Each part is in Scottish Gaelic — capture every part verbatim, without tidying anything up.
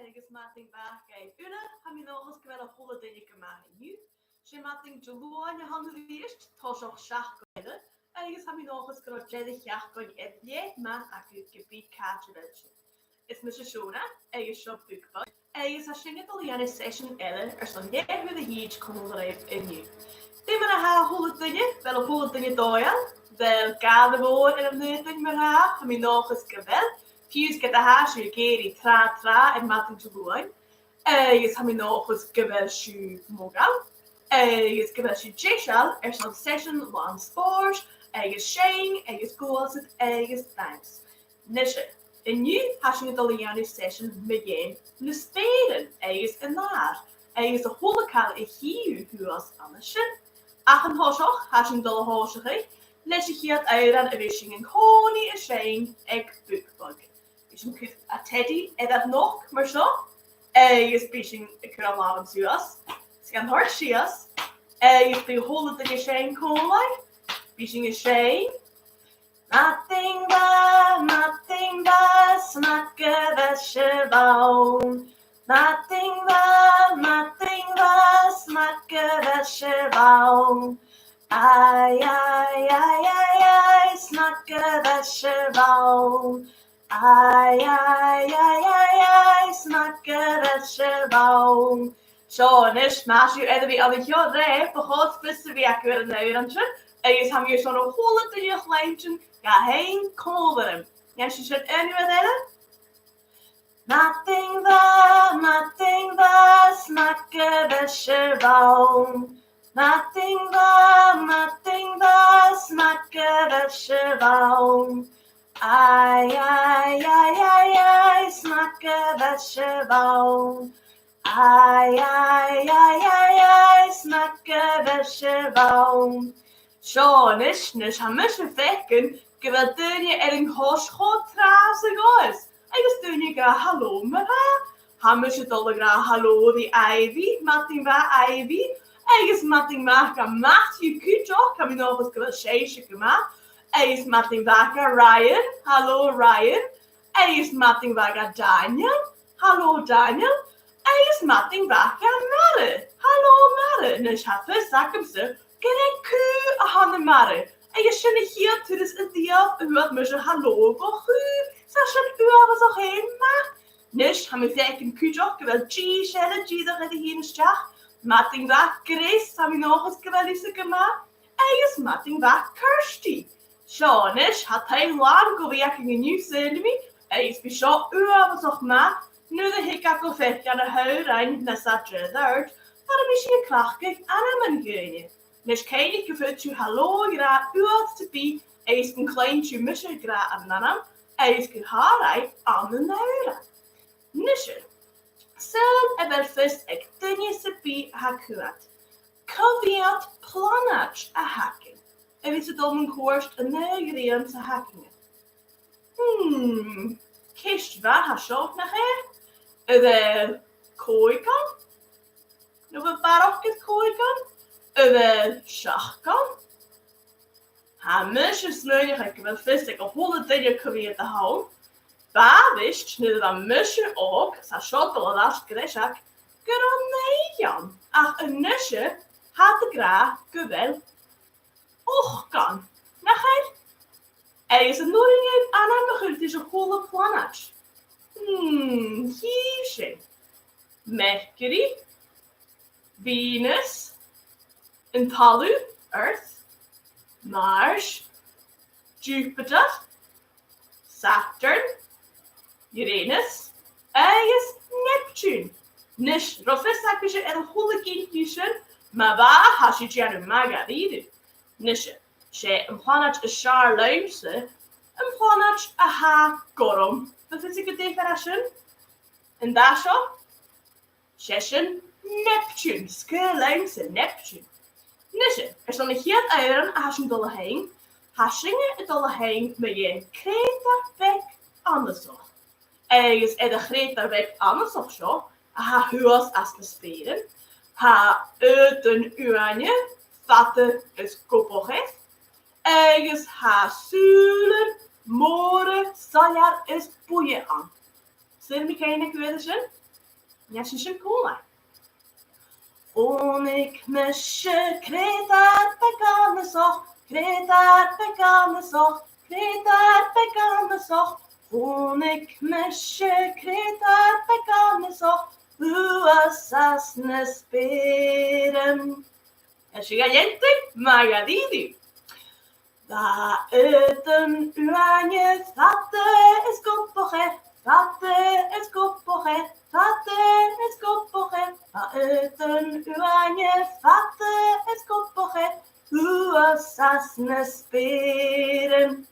Agus madainn mhath dhuibh uile, tha mi an dòchas gu bheil a h-uile duine gu math an-diugh. 'S e madainn Diluain a th' ann a-rithist, toiseach seachdain eile, agus tha mi an dòchas gun robh deireadh-seachdain air leth math agaibh ge bith càit a bheil sibh. Is mise Seòna, agus seo Bookbug, agus tha sinn a' dol a dhèanamh seisean eile airson leth-uair a thìde còmhla ribh an-diugh. Dè mar a tha a h-uile duine, a bheil a h-uile duine dòigheil, a bheil gàire mhòr air an aodann mar-thà, tha mi an dòchas gu bheil, fiù 's ged a tha sibh ag èirigh tràth tràth air madainn Diluain, agus tha mi an dòchas gu bheil sibh modhail, agus gu bheil sibh deiseil airson seisean làn spòrs, agus seinn, agus gluasad, agus dannsa. Nise, an-diugh tha sinn a' dol a dhèanamh seisean mu dheidhinn na speuran agus an adhar, agus a h-uile càil a chì thu shuas an sin. Ach an toiseach, tha sinn a' dol a thòiseachadh leis a' chiad òran a bhios sinn an-còmhnaidh a' seinn aig Bookbug. Bidh sinn a' cur an teadaidh air ar n-uchd mar seo, agus bidh sinn a' cur an làmhan suas, 's gan toirt sìos, agus bidh a h-uile duine a' seinn còmhla, bidh sinn a' seinn. Madainn mhath, madainn mhath, 's math gu bheil sibh ann. Madainn mhath, madainn mhath, 's math gu bheil sibh ann. Ai, ai, ai, ai, ai, 's math gu bheil sibh ann. Ai, ai, ai, ai, ai, 's math gu bheil sibh ann. Seo a-nis, ma tha sibh air a bhith ann a sheo roimhe, bu chòir fios a bhith agaibh air an òran sin, agus tha mi airson a h-uile duine a chluinntinn ga sheinn còmhla rium. Nì sinn sin aon uair eile. Madainn mhath, madainn mhath, 's math gu bheil sibh ann. Madainn mhath, madainn mhath, 's math gu bheil sibh ann. Ai, ai, ai, ai, ai, 's math gu bheil sibh ann. Ai, ai, ai, ai, ai, 's math gu bheil sibh ann. Seo a-nis, a-nis, tha mise a' faicinn gu bheil daoine air an cois cho tràth 's a ghabhas, agus daoine ag ràdh halò mar-thà. Tha mise a' dol a ràdh halò ri Ivy, madainn mhath Ivy, agus madainn mhath gu Matthew cuideachd, tha mi an dòchas gu bheil sibhse gu math, agus madainn mhath gu Ryan, halò Ryan, agus madainn mhath gu Daniel, halò Daniel, agus madainn mhath gu Mara, halò Mara. A-nis, tha fios agamsa gur e cù a th' ann am Mara, agus sin a' chiad turas a-riamh a fhuair mise halò bho chù, 's tha sin uabhasach fhèin math. A-nis, tha mi a' faicinn cuideachd gu bheil dithis eile dìreach air a thighinn a-steach. Madainn mhath Grace, tha mi an dòchas gu bheil thusa gu math, agus madainn mhath Kirsty. Seo a-nis, tha taigh làn gu bhith againn an-diugh, saoilidh mi, agus bidh seo uabhasach math nuair a thig agaibh faicinn na h-òrain nas fhaide air adhart, far am bi sinn a' cleachdadh ainmean dhaoine. A-nis, cuimhnich gum faod sibh halò a ràdh uair sam bith agus gun cluinn sibh mise ag ràdh an ainm, agus gu h-àraidh ann an òran. Nise, saoil a bheil fios aig duine sam bith a tha a' coimhead, cò mheud planaid a th' againn, a bhios a' dol mun cuairt an aon ghrian 's a th' againne? Hmm, ceist mhath a tha seo, nach e? A bheil còigean? No a bheil barrachd air còigean? A bheil seachdan? Tha mise a' smaoineachadh gu bheil fios aig a h-uile duine cò mheud a th' ann. B' àbhaist nuair a bha mise òg, 's tha seo a' dol air ais greiseag, gun robh naoi ann, ach a-nise tha iad ag ràdh gu bheil ochd ann, nach eil? Agus an urrainn dhuibh ainm a chur ris a h-uile planaid? Hmm, chì sinn. Mercury, Venus, an Talamh, Earth, Mars, Jupiter, Saturn, Uranus agus Neptune. Nis, robh fios agaibhse air a h-uile gin dhiubh sin? Ma bha, tha sibh a' dèanamh math dha-rìribh. Nis, 's e am planaid as fheàrr leamsa am planaid a tha gorm. A bheil fios agaibh dè fear e sin? An dath seo? 'S e sin Neptune, 's caomh leamsa Neptune. Nise, airson a' chiad òran a tha sinn a' dol a sheinn, tha sinne a' dol a sheinn mu dheidhinn creutair bheag annasach. Agus air a' chreutair bheag annasach seo, a tha shuas anns na speuran, tha aodann uaine fada is gobach air, agus tha sùilean mòra soilleir is buidhe ann. Saoil am bi cuimhne agaibh air sin? Nì sinn sin còmhla. Chunnaic mise creutair beag annasach, creutair beag annasach, creutair beag annasach. Chunnaic mise creutair beag annasach shuas anns na speuran. Is e a' leantainn, math dha-rìribh. Bha aodann uaine fada is gobach air, fada is gobach air, fada is gobach air. Bha aodann uaine fada is gobach air shuas anns na speuran.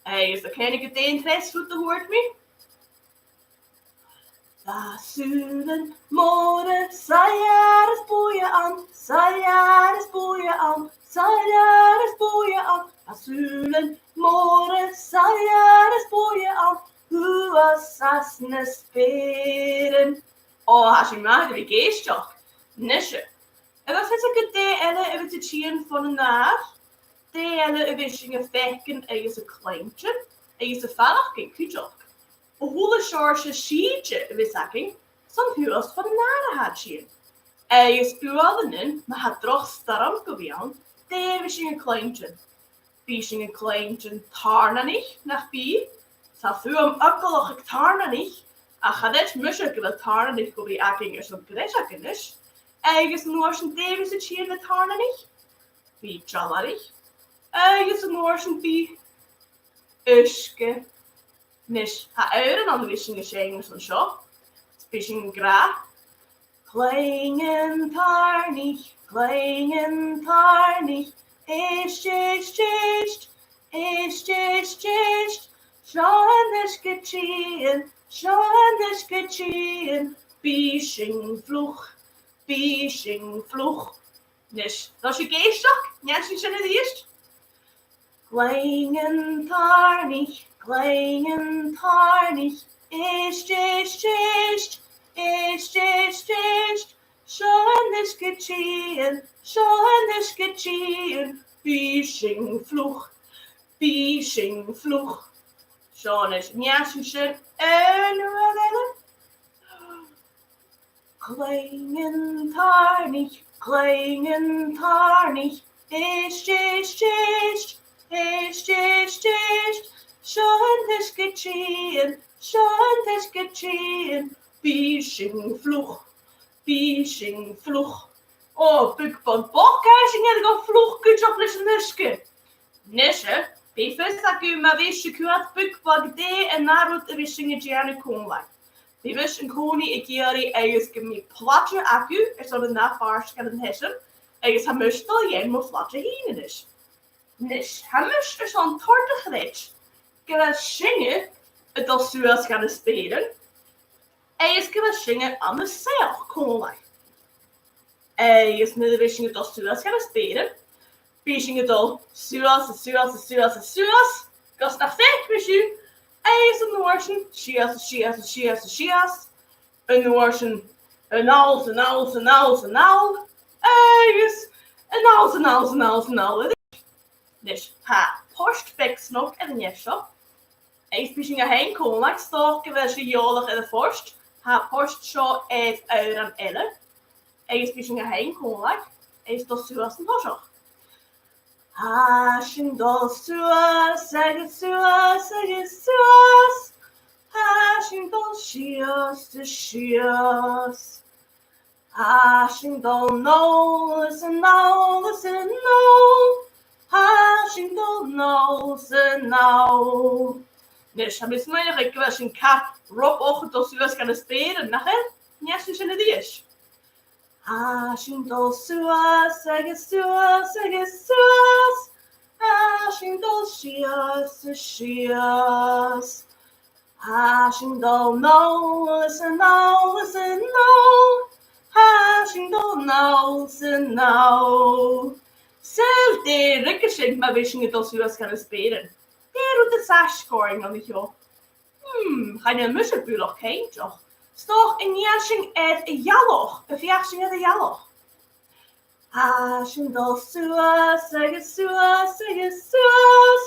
Agus a' cuimhneachadh dè an treas rud a thuirt mi? Bha sùilean mòra soilleir is buidhe ann, soilleir is buidhe ann, soilleir is buidhe ann. Bha sùilean mòra soilleir is buidhe ann shuas anns na speuran. Ò, tha sinn math air a bhith ag èisteachd. Nise, a bheil fios agaibh dè eile a bhios a' tighinn fon an adhar? Dè eile a bhios sinn a' faicinn agus a' cluinntinn agus a' faireachdainn cuideachd? A h-uile seòrsa sìde a bhios againn, 's ann shuas fon an adhar a tha e a' tighinn. Agus uaireannan, ma tha droch stoirm gu bhith ann, dè bhios sinn a' cluinntinn? Bidh sinn a' cluinntinn tàirneanaich, nach bi? Tha fuaim eagalach aig tàirneanaich, ach cha chreid mise gu bheil tàirneanaich gu bhith againn airson greis againn a-nis. Agus an uair sin dè bhios a' tighinn le tàirneanaich? Bidh dealaraich. Agus an uair sin bidh uisge. Nis, tha òran ann a bhios sinn a' seinn airson seo. Is bidh sinn ag ràdh: Cluinn an tàirneanaich, cluinn an tàirneanaich, èist, èist, èist, èist, èist, èist. Seo an t-uisge a' tighinn, seo an t-uisge a' tighinn, bidh sinn fliuch, bidh sinn fliuch. Nis, a bheil sibh ag èisteachd? Nì sinn sin a-rithist. Cluinn an tàirneanaich, cluinn an tàirneanaich, èist, èist, èist, èist, èist, èist. Seo an t-uisge a' tighinn, seo an t-uisge a' tighinn, bidh sinn fliuch, bidh sinn fliuch. Seo a-nis, nì sinn sin aon uair eile. Cluinn an tàirneanaich, cluinn an tàirneanaich, èist, èist, èist, èist, èist, èist. Seo an t-uisge a' tighinn, seo an t-uisge a' tighinn, bidh sinn fliuch, bidh sinn fliuch. Ò, Bookbug, b' fheàrr sinn a bhith fliuch cuideachd leis an uisge. Nise, bidh fios agaibh ma bhios sibh a' coimhead Bookbug dè an ath rud a bhios sinn a' dèanamh còmhla. Bidh mise an-còmhnaidh ag iarraidh agus gum bi plaide agaibh airson an ath phàirt dhen t-seisean, agus tha mise a' dol a dhèanamh mo phlaide fhìn a-nis. Nis, tha mise airson toirt a chreids gu bheil sinne a' dol suas dha na speuran, agus gu bheil sinne ann an soitheach còmhla. Agus nuair a bhios sinn a' dol suas dha na speuran, bidh sinn a' dol suas is suas is suas is suas, gus nach fhaic mi sibh, agus an uair sin sìos is sìos is sìos is sìos, an uair sin a-null is a-nall is a-nall is a-nall, agus a-null is a-nall is a-nall is a-nall. Nis, tha port beag snog air an fhear seo. Agus bidh sinn ga sheinn còmhla, 's dòcha gu bheil sibh eòlach air a' phort. Tha am port seo air òran eile. Agus bidh sinn ga sheinn còmhla, agus a' dol suas an toiseach. Tha sinn a' dol suas agus suas agus suas. Tha sinn a' dol sìos is sìos. Tha sinn a' dol a-null is a-nall is a-nall. Tha sinn a' dol a-null is a-nall. Nis, tha mi a' smaoineachadh gu bheil sinn car ro bhochd a' dol suas dha na speuran, nach eil? Nì sinn sin a-rithist. Tha sinn a' dol suas agus suas agus suas. Tha sinn a' dol sìos is sìos. Tha sinn a' dol a-null is a-nall is a-nall. Tha sinn a' dol a-null is a-nall. Saoil dè ruigeas sinn ma bhios sinn a' dol suas dha na speuran? Dè an rud as fhaisge oirnn an seo? Hmm, chan eil mise buileach cinnteach. 'S dòcha an dèan sinn air a' ghealach, am feuch sinn air a' ghealach? Tha sinn a' dol suas agus suas agus suas.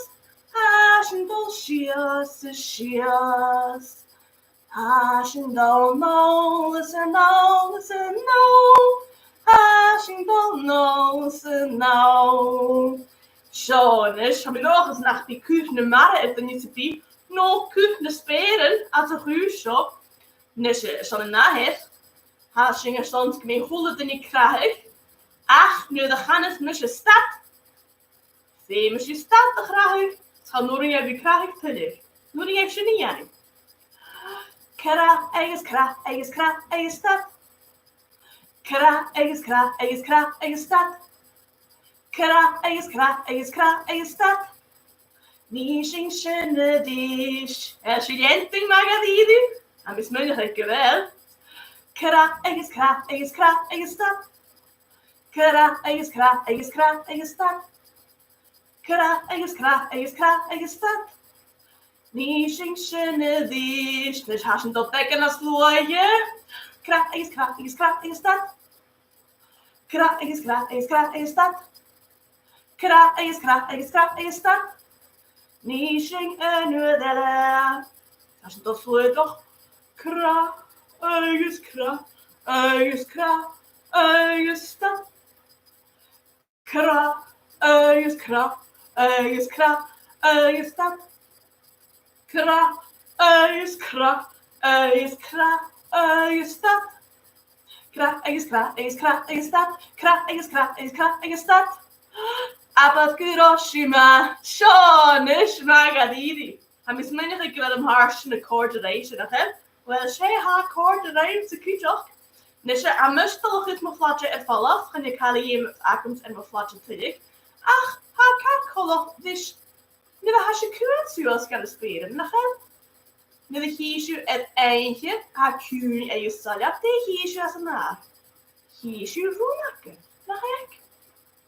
Tha sinn a' dol sìos is sìos. Tha sinn a' dol a-null is a-nall is a-nall. Tha sinn a' dol a-null is a-nall. Seo a-nis, tha mi an dòchas nach bi cur na mara air duine sam bith, no cur na speuran às a' chùis seo. A-nis, eh, seo an ath fhear. Tha sinn airson gum bi a h-uile duine a' crathadh, ach nuair a chanas mise stad, feumaidh sibh stad a chrathadh, tha, nuair a gheibh sibh crathadh tuilleadh, nuair a gheibh sibh sin a dhèanamh. Crath agus crath agus crath agus stad. Crath agus crath agus crath agus stad. Crath agus crath agus crath agus stad. Nì sinn sin a-rithist. A bheil sibh a' leantainn math dha-rìribh? Tha mi a' smaoineachadh gu bheil. Crath agus crath agus crath agus stad. Crath agus crath agus crath agus stad. Crath agus crath agus crath agus stad. Nì sinn sin a-rithist. Nis, tha sinn a' dol beagan nas luaithe. Crath agus crath agus crath agus stad. Crath agus crath agus crath agus stad. Crath agus crath agus crath agus stad. Nì sinn aon uair eile. Tha sinn a' dol suas. Crath agus crath agus crath agus stad. Crath agus crath agus crath agus stad. Crath agus crath agus crath agus stad. Crath agus crath agus crath agus stad. Crath agus crath agus crath agus stad. Abair gu robh sibh math. Seo a-nis, math dha-rìribh. Tha mi a' smaoineachadh gu bheil am pàirt sin a' còrdadh ribhse, nach eil? Uill, 's e a tha a' còrdadh riumsa cuideachd. Nis, tha mise a' dol a chur mo phlaide air falbh, chan eil càil a dh'fheumas agamsa air mo phlaide tuilleadh, ach tha e car coltach ris nuair a tha sibh a' coimhead suas gu na speuran, nach eil? Nuair a chì sibh air oidhche a tha ciùin agus soilleir, dè chì sibh anns an adhar? Chì sibh rùm agaibh, nach eil?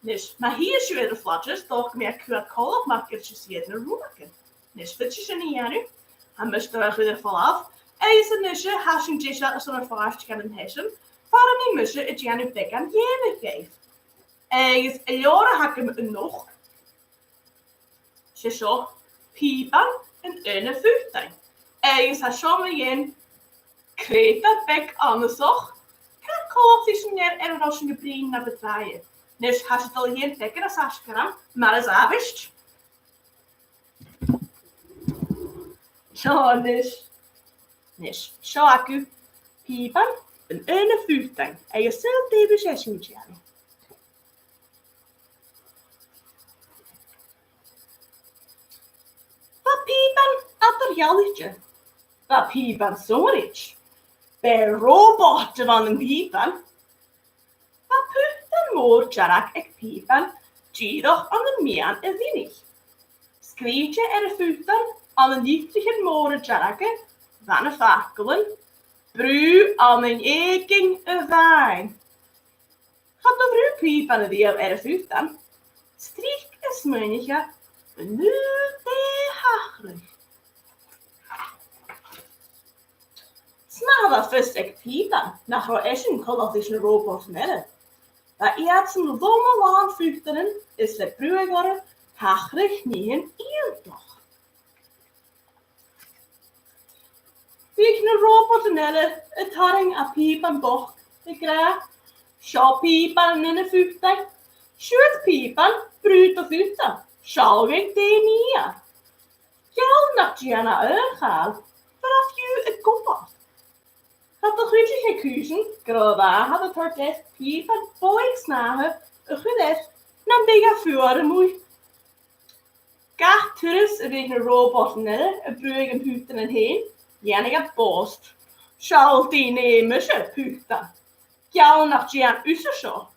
Nis, ma chì sibh air a' phlaide, 's dòcha gum bi e car coltach mar gur e sibh a tha na rùm agaibh. Nis, faodaidh sibh sin a dhèanamh. Tha mise a' dol a chur air falbh. Agus a-nis, tha sinn deiseil airson ar pàirt dhen an t-seisean, far am bi mise a' dèanamh beagan leughaidh dhuibh. Agus an leabhar a th' agam a-nochd, 's e seo Pìoban an Aona Phutain. Agus tha seo mu dheidhinn creutair beag annasach, car coltach ris an fhear air an robh sinn a' bruidhinn na bu tràithe. Nis, tha sinn a' dol a dhèanamh beagan as fhaisg orm, mar as àbhaist. Seo a-nis. Nis, seo agaibh Pìoban an Aona Phutain, agus saoil dè bhios esan a' dèanamh. Bha Pìoban eadar-dhealaichte. Bha Pìoban sònraichte. B' e robot a bh' ann am Pìoban. Bha putan mòr dearg aig Pìoban dìreach ann am meadhan a mhionaich. Sgrìobhte air a' phutan ann an litrichean mòra dearga, bha na faclan: Brùth ann an èiginn a-mhàin. Cha do bhrùth Pìoban a-riamh air a' phutan. 'S tric a smaoinich e, an aon dè thachradh. 'S math a bha fios aig Pìoban nach robh esan coltach ris na robotan eile. Bha iadsan loma-làn phutannan is le bruthadh orra thachradh nithean iongantach. Bhiodh na robotan eile a' tarraing à Pìoban bochd ag ràdh: Seo Pìoban an Aona Phutain. Siuthad Pìoban, brùth do phutan. Seall dhuinn dè nì e. Gheall nach dèan e aon chàil, bha e fiù 's ag gobaireachd. Cha do chuidich e cùisean gun robh an ath fhear a' toirt air Pìoban bodhaig snàthaidh a chur air nam biodh e fuar a-muigh. Gach turas a bhiodh na robotan eile a' bruthadh am putan fhèin, dhèanadh e bost. Seall dè nì mise, a phutan. Geall nach dèan thusa seo.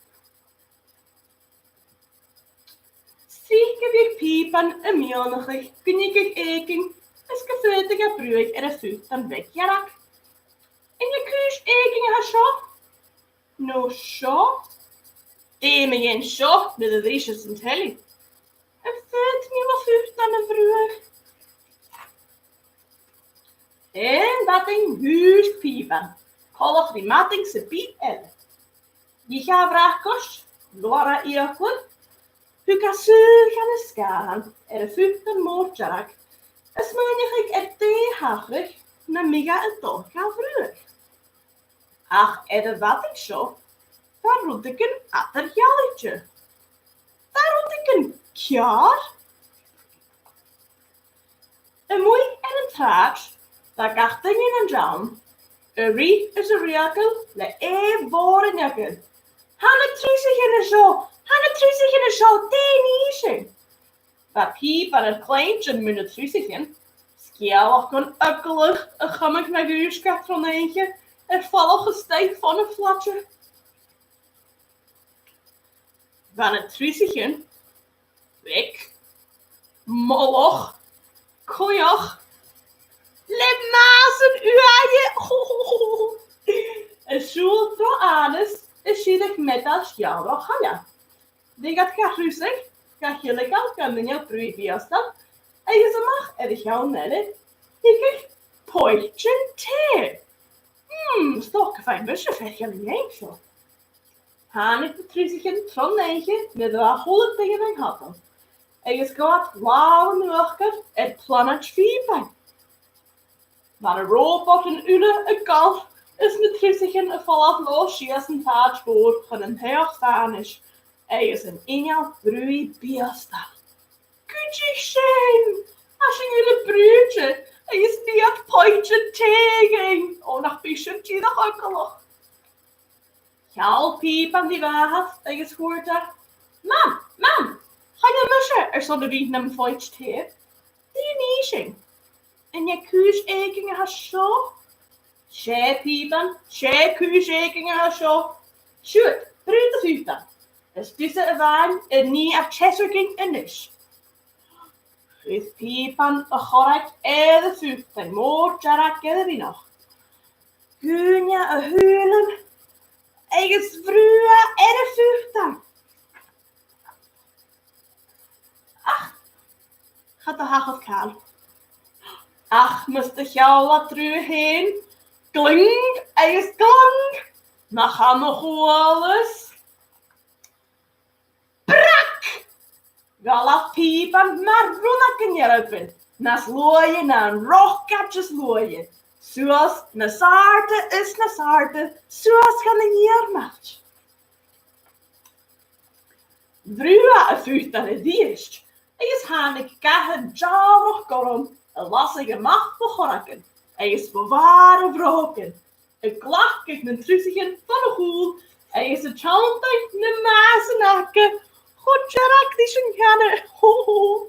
'S tric a bhiodh Pìoban a' miannachadh gun tigeadh èiginn is gum faodadh e bruthadh air a' phutan bheag dhearg. An e cùis èiginn a tha seo? No seo? Dè mu dheidhinn seo nuair a bhriseas an telly? Am faod mi mo phutan a bhruthadh? Aon mhadainn dhùisg Pìoban, coltach ri madainn sam bith eile. Dh'ith e a bhracaist, ghlaidh e fhiaclan, thug e sùil dhan an sgàthan air a' phutan mòr dearg, a' smaoineachadh air dè thachradh nam biodh e a' dol ga bhrùthadh. Ach air a' mhadainn seo, bha rudeigin eadar-dhealaichte. Bha rudeigin ceàrr. A-muigh air an t-sràid, bha gach duine nan dreann, a' ruith is a' rìoghachd le èigh mhòr an-diugh. Tha na trusadaichean an seo, tha na trusadaichean an seo, dè nì sinn? Bha pìoban air cluinntinn mu na trusadaichean, sgeulachdan eagalach a chumadh na dhùisg e tron oidhche air falach a-staigh fon a' phlaide. Bha na trusadaichean beag, molach, clach, le màsan uaine a' siubhal tro fhànas is a' sireadh meadail sgeul ro choille. Bhiodh iad ga thrusadh, ga thilgeil gun inneal brùthaidh biastail, agus a-mach air a' cheann eile, thigeadh poit tì. Hmm, 's dòcha gum faigh mise fear dhen an fheadhainn seo. Thàinig na trusadaichean tron oidhche nuair a bha a h-uile duine nan cadal, agus ghabh iad làmh an uachdair air planaid phìobain. Bha na robotan uile a' gabhail is na trusadaichean a' falbh leotha sìos an t-sràid mhòr chun an taigh-fànais agus an inneal brùthaidh biastail. Cuidichidh sinn! Tha sinn uile brùite agus bidh iad poit tì dhuinn. Ò, nach bi sin dìreach eagalach. Sheall pìoban ri mhàthair agus thuirt e, "Mam, Mam, choinnich mise airson a bhith nam phoit tì. Dè nì sinn? An e cùis èiginn a tha seo?" "'S e, pìoban, 's e cùis èiginn a tha seo. Siuthad, brùth do phutan. Is tusa a-mhàin a nì ar teasairginn a-nis." Chuir pìoban a chorrag air a' phutan mòr dearg air a mhionach. Dhùin e a shùilean agus bhrùth e air a' phutan. Ach cha do thachair càil. Ach mus do sheall e riutha fhèin, gling agus glang, nach ann a chualas. Brag! Dh'fhalbh pìoban mar rionnagan earbaill, nas luaithe na an rocaid as luaithe, suas nas àirde is nas àirde, suas dhan an iarmailt. Bhrùth e a' phutan a-rithist, agus thàinig gathan deàlrach gorm a' lasadh a-mach bho chorragan agus bho bhàrr a bhrògan, a' glacadh nan trusadaichean fon a' chùl agus a' tionndadh na màsan aca cho dearg ris an ceann. Ho, ho.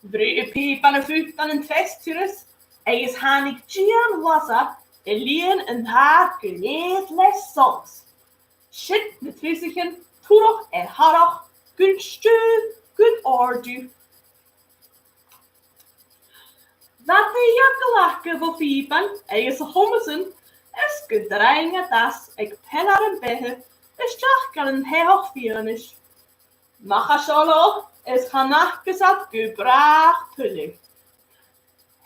Bhrùth pìoban a' phutan an treas turas agus thàinig dìon lasair a lìon an t-adhar gu lèir le solas. Shuidh na trusadaichean turach air tharrach, gun stiùir, gun òrdugh. Bha taigh-eagail aca bho phìoban agus a chomasan is gun do rinn iad às aig peilear am beatha a-steach dhan an taigh-fhianais. Mach à seo leotha is chan fhacas iad gu bràth tuilleadh.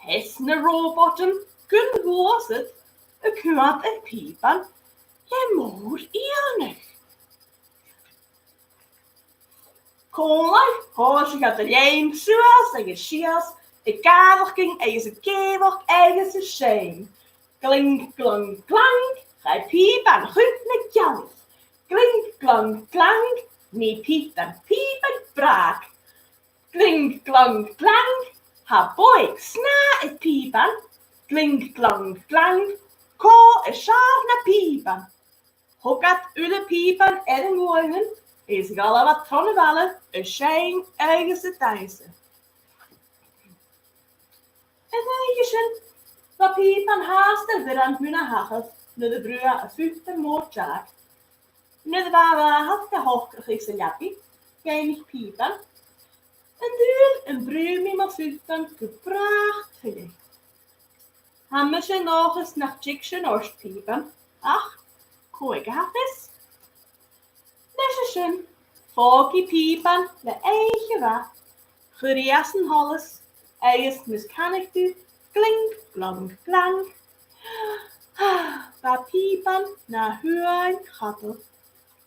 Sheas na robotan gun ghluasad a' coimhead air pìoban le mòr-iongnadh. Còmhla, thòisich iad a' leum suas agus sìos, a' gàireachdainn agus ag èigheach agus a' seinn. Gling, glong, glang, chaidh pìoban chun na gealaich. Gling, glong, glang, nì pìoban, pìoban bràg. Gling, glong, glang, tha bodhaig snàth aig pìoban. Gling, glong, glang, cò as fheàrr na pìoban? Thog iad uile pìoban air an gluinnean is dh'fhalbh iad tron a' bhaile a' seinn agus a' dannsa. An oidhche sin, bha pìoban fhathast air bhioran mun a thachair nuair a bhrùth e a' phutan mòr dearg. Nuair a bha a mhàthair ga shocrachadh san leabaidh, dh'fhaighnich pìoban, "An duil am brùth mi mo phutan gu bràth tuilleadh?" "Tha mise an dòchas nach tig sin ort, pìoban, ach cò aige tha fios?" Leis a sin, phòg i pìoban le oidhche mhath, chuir i às an t-solas, agus mus canadh tu, gling, glong, glang, bha pìoban na shuain-chadal.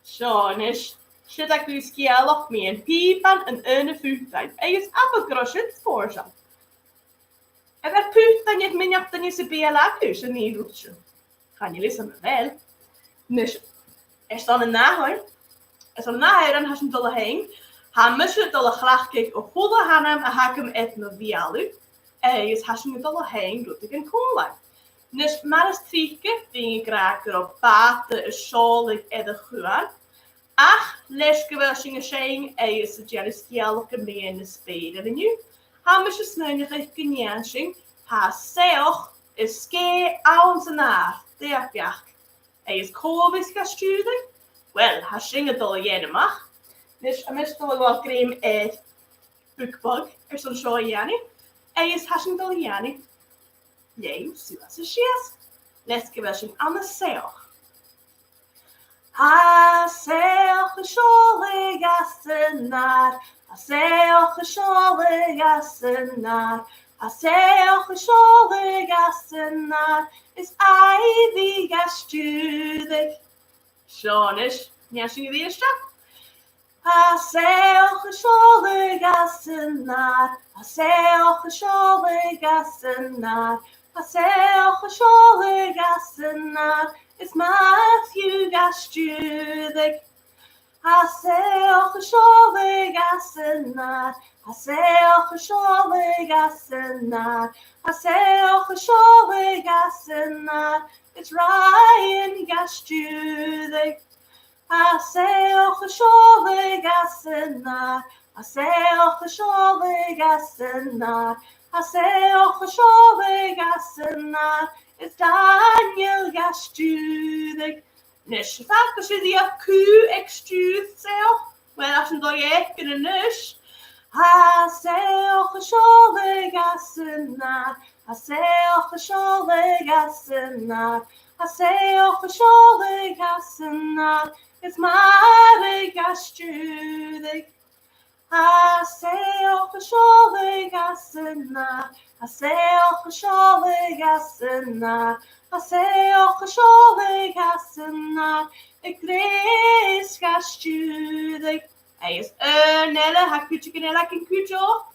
Seo a-nis, siud agaibh sgeulachd mu pìoban an aon phutan, agus abair gun robh sin spòrsail. A bheil put duine, mionaid duine sam bith eile agaibh, sin an rud seo. Chan eil fhios agam a bheil. Nis, airson an ath òrain, airson an ath òrain, tha sinn a' dol a sheinn. Tha mise a' dol a chleachdadh a h-uile h-ainm a th' agam air mo bheulaibh, agus tha sinn a' dol a sheinn rudeigin còmhla. Nis, mar as trice, bidh mi ag ràdh gun robh bàta a' seòladh air a' chuan, ach leis gu bheil sinn a' seinn agus a' dèanamh sgeulachdan mu dheidhinn na speur an-diugh, tha mise a' smaoineachadh gun dèan sinn Tha Soitheach is Sgèith anns an Adhar, dè ur beachd? Agus cò bhios ga stiùireadh? Uill, tha sin a' dol a dh'fhaighinn a-mach. Nis, tha mise a' dol a ghabhail grèim air Bookbug airson seo a dhèanamh, agus tha sinn a' dol a dhèanamh Leum Suas is Sìos, leis gu bheil sinn ann an soitheach. Tha soitheach a' seòladh às an adhar, tha soitheach a' seòladh às an adhar, tha soitheach a' seòladh às an adhar, is Ivy ga stiùireadh. Seo a-nis, nì sinn a-rithist e. Tha soitheach a' seòladh às an adhar, tha soitheach a' seòladh às an adhar, tha soitheach a' seòladh às an adhar, is Matthew ga stiùireadh. Tha soitheach a' seòladh às an adhar, tha soitheach a' seòladh às an adhar, tha soitheach a' seòladh às an adhar, is Ryan ga stiùireadh. Tha soitheach a' seòladh às an adhar, tha soitheach a' seòladh às an adhar, tha soitheach a' seòladh às an adhar, is Daniel ga stiùireadh. Nis, am faca sibh riamh cù aig stiùir soitheach? Uill, tha sinn a' dol a dh'fhaicinn a-nis. Tha soitheach a' seòladh às an adhar, tha soitheach a' seòladh às an adhar, tha soitheach a' seòladh às an adhar, is Màiri ga stiùireadh. Tha soitheach a' seòladh às an adhar, tha soitheach a' seòladh às an adhar, tha soitheach a' seòladh às an adhar, is Grace ga stiùireadh. Agus aon eile, tha cuideigin eile againn cuideachd.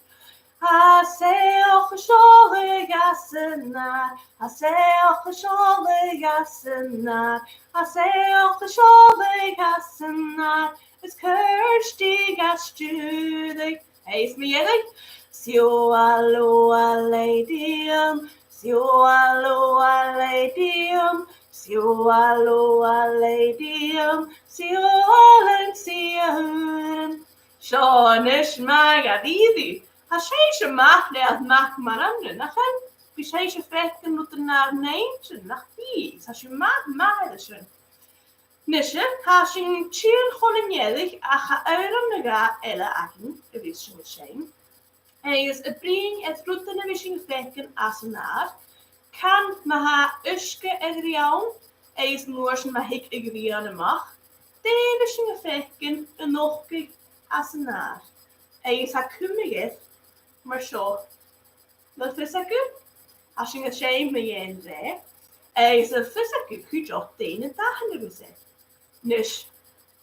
Tha soitheach a' seòladh às an adhar, tha soitheach a' seòladh às an adhar, tha soitheach a' seòladh às an adhar, is Kirsty ga stiùireadh. Agus mu dheireadh, siù a lù a lèidiam, siù a lù a lèidiam, siù a lù a lèidiam, siù a lù a lèidiam. Seo a-nis, math dha-rìribh. Tha sibhse math le ur mac mar an-diugh, nach eil? Bidh sibhse a' faicinn rudan nar n-inntinn, nach bi? Tha sibh math, math air sin. Nise, tha sinn a' tighinn chun an deiridh ach tha òran no dhà eile againn a bhios sinn a' seinn. Agus a' bruidhinn air rudan a bhios sinn a' faicinn às an adhar, can ma tha uisge air a bhith ann, agus an uair sin ma thig a' ghrian a-mach, dè bhios sinn a' faicinn a-nochd às an adhar. Agus tha cumadh air mar seo. A bheil fios agaibh? Tha sinn a' seinn mu dheidhinn rè, agus a bheil fios agaibh cuideachd dè na dathan a bhios air? Nis,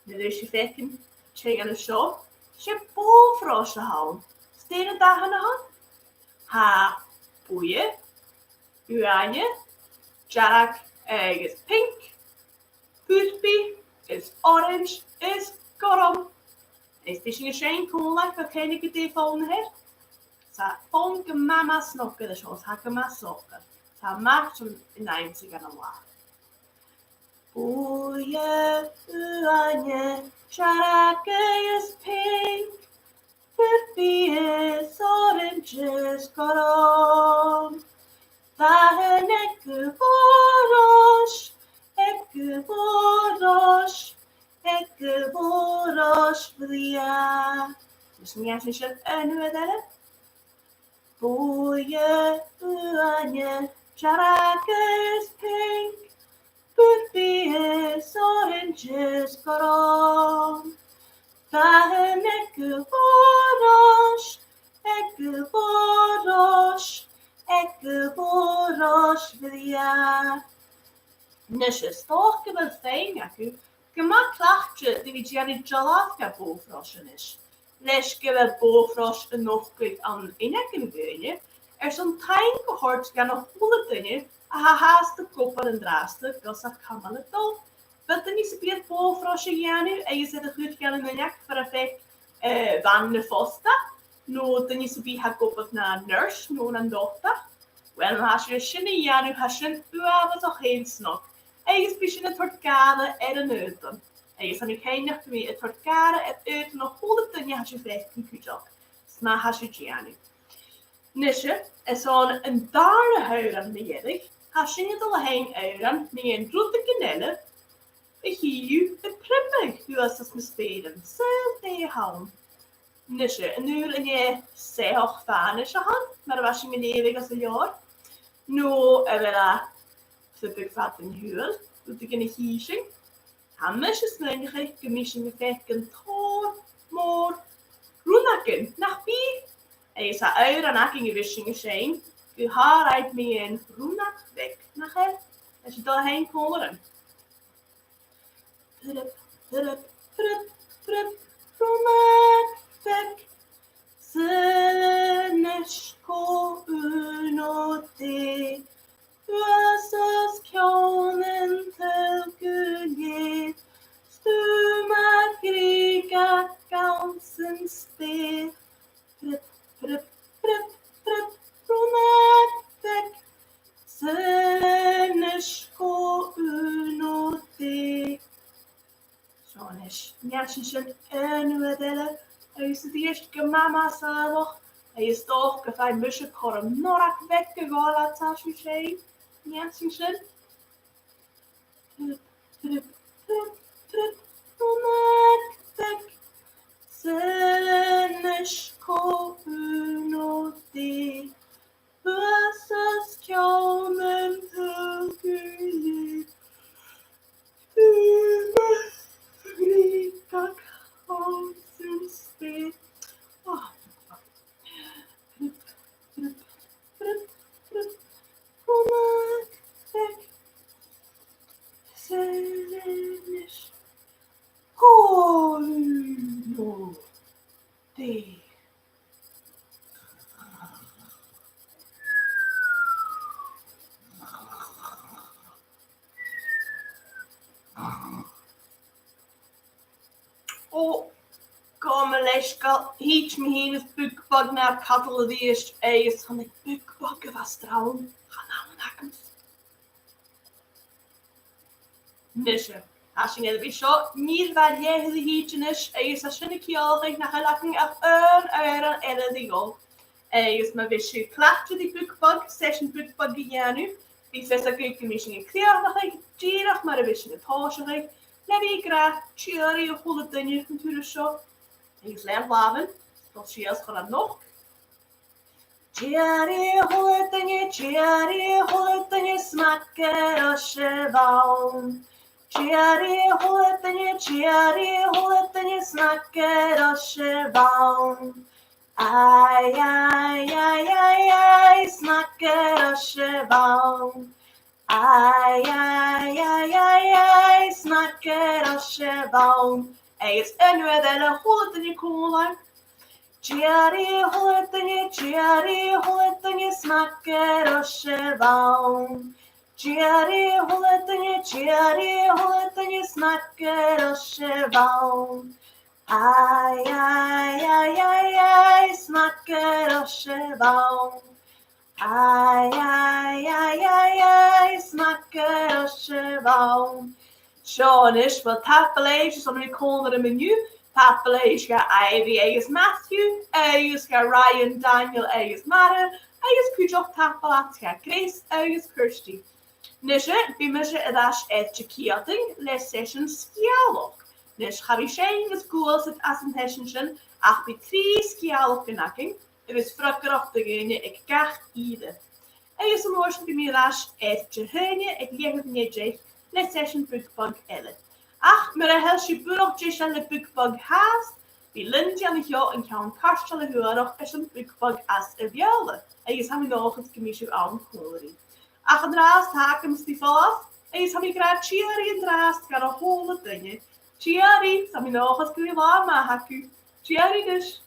nuair a bhios sibh a' faicinn teann an seo, 's e bò-frois a th' ann. 'S dè na dathan a th' ann? Tha buidhe, uaine, dearg agus pinc, purpaidh is orains is gorm. Is bidh sinn a' seinn còmhla, gu cinnteach gu dè fonn a th' air. Tha fonn gu math, math snog air seo, tha gu math socair. Tha math sin an aimsir dhen an latha. Buidhe, uaine, dearg agus pinc, purpaidh is orains is gorm. Dathan aig a' bhò-fhrois, aig a' bhò-fhrois, aig a' bhò-fhrois bhrèagha. Is nì sinn sin aon uair eile. Buidhe, uaine, dearg is pinc, purpaidh is orains is gorm. Dathan aig a' bhò-fhrois, aig a' bhò-fhrois, aig a' bhò-fhrois bhrèagha. Nise, 's dòcha gu bheil feum agaibh gu math cleachdte ri bhith a' dèanamh dealbh de bò-fhrois a-nis. Leis gu bheil bò-frois a' nochdadh ann an uinneagan dhaoine, Airson taing a thoirt dhan a h-uile duine a tha fhathast ag obair an-dràsta gus ar cumail a' dol. Bidh duine sam bith air bò-frois a dhèanamh agus air a chur dhan an uinneig far am faic, eh, bhan na phosta, no duine sam bith a tha ag obair na nurse no na dhotair. Uill, ma tha sibh air sin a dhèanamh, tha sin uabhasach fhèin snog, agus bidh sin a' toirt gàire air an aodann. Agus tha mi cinnteach gum bi e a' toirt gàire air aodann a h-uile duine a tha sibh a' faicinn cuideachd, 's math a tha sibh a' dèanamh. Nise, airson an dàrna h-òran mu dheireadh, tha sinn a' dol a sheinn òran mu dheidhinn rudeigin eile a chì thu a' priobadh shuas anns na speuran, saoil dè th' ann. Nise, an urrainn dha soitheach fànais a th' ann, mar a bha sinn a' leughadh anns an leabhar? No a bheil e a' priobadh fad an t-siubhail, rudeigin a chì sinn? Tha mise a' smaoineachadh gum bi sinn a' faicinn tòrr mòr rionnagan, nach bi? Agus tha òran againn a bhios sinn a' seinn, gu h-àraid mu dheidhinn rionnag bheag, nach eil? Leis an dol a sheinn còmhla rinn. Priub, priub, priub, priub, rionnag bheag. Saoil a-nis cò thu no dè, shuas os cionn an t-saoghail gu lèir, 's tu mar ghrèigeag anns an speur. Priub, priub, priub, priub, rionnag bheag. Saoil a-nis cò thu no dè. Seo a-nis, nì sinn sin aon uair eile, agus a-rithist gu math math sàmhach, agus 's dòcha gum faigh mise cothrom norrag bheag a ghabhail fhad 's a tha sibh a' seinn. Nì sinn sin. Priub, priub, priub, priub, rionnag bheag. Saoil a-nis cò thu no dè. Shuas os cionn an t-saoghail gu lèir, 's tu mar ghrèigeag anns an speur. Oh. Priub, priub, priub, priub, rionnag bheag. Saoil a-nis cò thu no dè. Ò, gabh mo leisgeul, thèid mi fhìn is Bookbug nar cadal a-rithist, agus thàinig Bookbug a bha srann, chan ann agamsa. Nise, tha sinn air a bhith seo, nì sinn leth-uair a thìde a-nis, agus tha sin a' ciallachadh nach eil againn ach aon òran eile ri dhol. Agus ma bhios sibh cleachdte ri Bookbug, seisean Bookbug a dhèanamh, bidh fios agaibh gum bi sinn a' crìochnachadh dìreach mar a bhios sinn a' tòiseachadh, le bhith ag ràdh tìoraidh a h-uile duine an turas seo. Agus leum làmhan, dol sìos chun an uchd. Tìoraidh a h-uile duine, tìoraidh a h-uile duine, smèid air ais a' bhonn. Tìoraidh a h-uile duine, tìoraidh a h-uile duine, smèid air ais a' bhonn. Ai, ai, ai, ai, ai, smèid air ais a' bhonn. Ai, ai, ai, ai, ai, smèid air ais a' bhonn. Agus aon uair eile, a h-uile duine còmhla. Tìoraidh a h-uile duine, tìoraidh a h-uile duine, smèid air ais a' bhonn. Tìoraidh a h-uile duine, tìoraidh a h-uile duine, smèid air ais a' bhonn. Ai, ai, ai, ai, ai, smèid air ais a' bhonn. Ai, ai, ai, ai, ai, smèid air ais a' bhonn. Seo a-nis, uill, tapadh leibh airson a bhith còmhla rium an-diugh, tapadh leibh dha Ivy agus Matthew, agus dha Ryan, Daniel agus Mara, agus cuideachd tapadh leat dha Grace agus Kirsty. Nise, bidh mise air ais air Diciadain le seisean sgeulachd. Nise, cha bhi seinn is guailsean anns an t-seisean sin, ach bidh trì sgeulachdan againn, a bhios freagarrach do dhaoine aig gach ìre. Agus an uair sin bidh mi air ais air Dihaoine aig leth-uair an dèidh deich le seisean Bookbug eile. Ach mura h-eil sibh buileach deiseil le Bookbug fhathast, bidh Lindsay an seo an ceann cairteal a shuarach airson Bookbug anns a' Bheurla, agus tha mi an dòchas gum bi sibh ann còmhla rithe. Ach an-dràsta, tha agamsa ri falbh, agus tha mi ag ràdh tìoraidh an-dràsta dhan a h-uile duine. Tìoraidh, tha mi an dòchas gu bheil latha math agaibh. Tìoraidh a-nis.